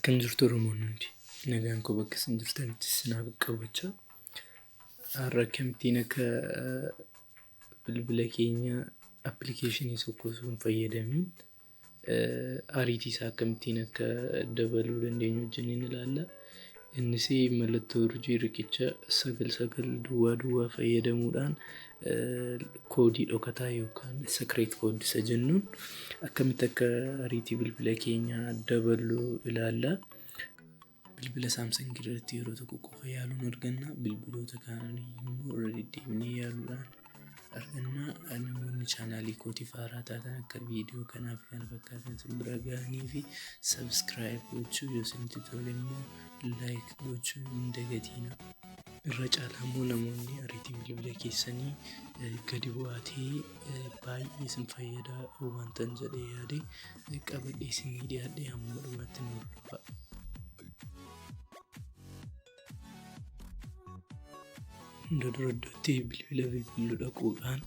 Akkam jirtu Oromoon hundi? Nagaan koo bakka isin jirtanitti isin haa qaqqabachaa. Har'a akkamittiin akka bilbila keenya appilikeeshinii tokko osoo hin fayyadamiin ariitii isaa akkamittiin akka dabaluu dandeenyu wajjin ilaalla. Innis mallattoo urjii riqicha 9900 fayyadamuudhaan koodii dhokataa yookaan secret code isa jennuun akkamitti akka ariitii bilbila keenyaa daballu ilaalla. Bilbila Samsung irratti yeroo tokko qofa yaaluun arganna. Bilbiloota kaanii immoo irra deddeebinee yaaluudhaan arganna. Namoonni chaanaalii kootiif haaraa taatan akka viidiyoo kanaa fi kana fakkaatan isin bira gahanii fi subscribe gochuu, yoo isinitti tole immoo like gochuu hin dagatinaa. Irra caalaa immoo namoonni ariitiin bilbila keessanii gadi bu'aatee baay'ee isin fayyada wantan jedhee yaade qabadhee isinii dhiyaadhee hamma dhumaatti nu hordofaa. Hunda dura iddootti bilbila bilbiluu dhaquudhaan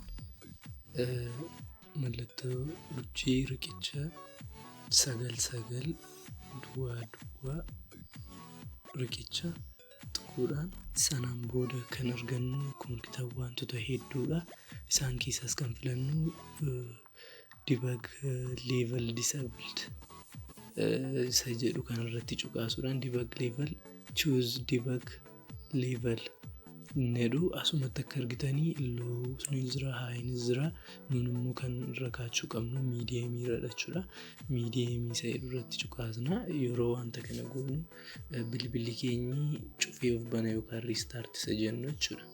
mallattoo urjii riqicha 9900 riqicha tuquudhaan sanaan booda kan argannu akkuma argitan wantoota hedduudha. Isaan keessaas kan filannu debug level disabled isa jedhu kanarratti cuqaasuudhaan debug level, choose debug level jedhu. Asumatti akka argitanii low ni jira, high ni jira. Nuun immoo kan irra kaachuu qabnu medium irra jechuudha. Medium isa jedhu irratti cuqaasna. Yeroo wanta kana goonu bilbilli keenyi cufee of bana yookaan restart isa jennu jechuudha.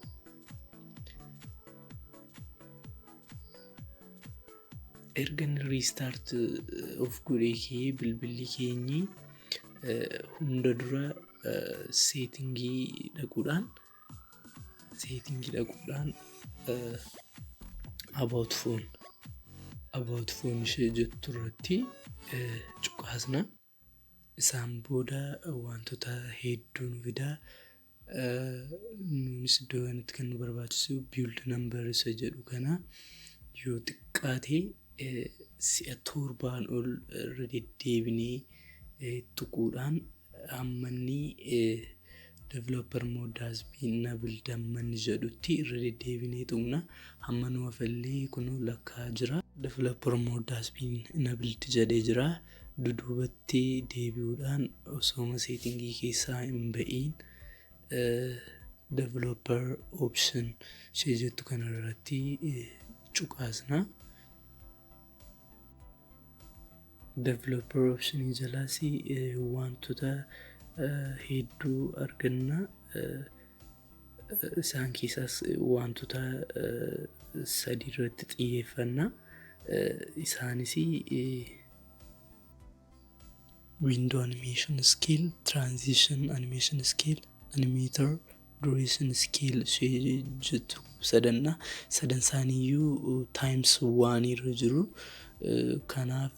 Erga inni restart of godhee ka'ee, bilbilli keenyi hunda dura setting dhaquudhaan about phone ishee jettu irratti cuqaasna. Isaan booda wantoota hedduu nu fidaa. Nunis iddoo kanatti kan nu barbaachisu build number isa jedhu kana yoo xiqqaate si'a 7n ol irra deddeebinee tuquudhaan hamma inni developer mode has been enabled hamma inni jedhutti irra deddeebinee tuqna. Hamma nu hafallee kunoo lakkaa'aa jira. Developer mode has been enabled jedhee jira. Duduubatti deebi'uudhaan osooma setting keessaa hin ba'iin developer option ishee jettu kanarratti cuqaasna. Developer option jalaas wantoota hedduu arganna. Isaan keessaas wantoota sadi irratti xiyyeeffanna. Isaanis window animation scale, transition animation scale, animator duration scale ishee jettu sadanna. Sadan isaaniiyyuu times one irra jiru. Kanaaf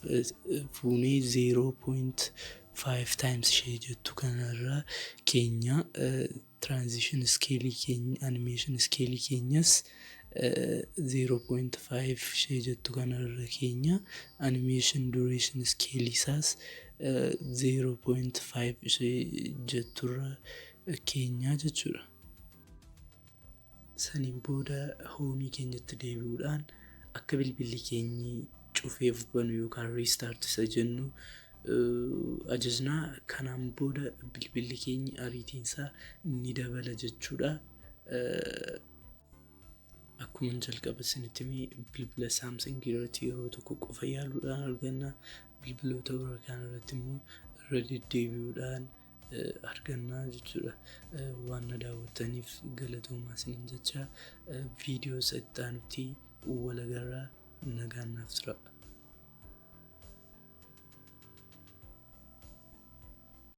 fuunee 0.5 times ishee jettu kanarra keenya, transition scale keenya, animation scale keenyas 0.5 ishee jettu kanarra keenya, animation duration scale isaas 0.5 ishee jetturra keenya jechuudha. Saniin booda home keenyatti deebi'uudhaan akka bilbilli keenyi cufee of banu yookaan restart isa jennu ajajnaa. Kanaan booda bilbilli keenyi ariitiin isaa ni dabala jechuudha. Akkuma jalqaba isinitti hime, bilbila Samsung irratti yeroo tokko qofa yaaluudhaan arganna. Bilbiloota biraa kaan irratti immoo irra deddeebi'uudhaan arganna jechuudha. Waan na daawwattaniif galatoomaa isiniin jecha, viidiyoo isa itti aanutti wal agarraa, nagaan naaf tura.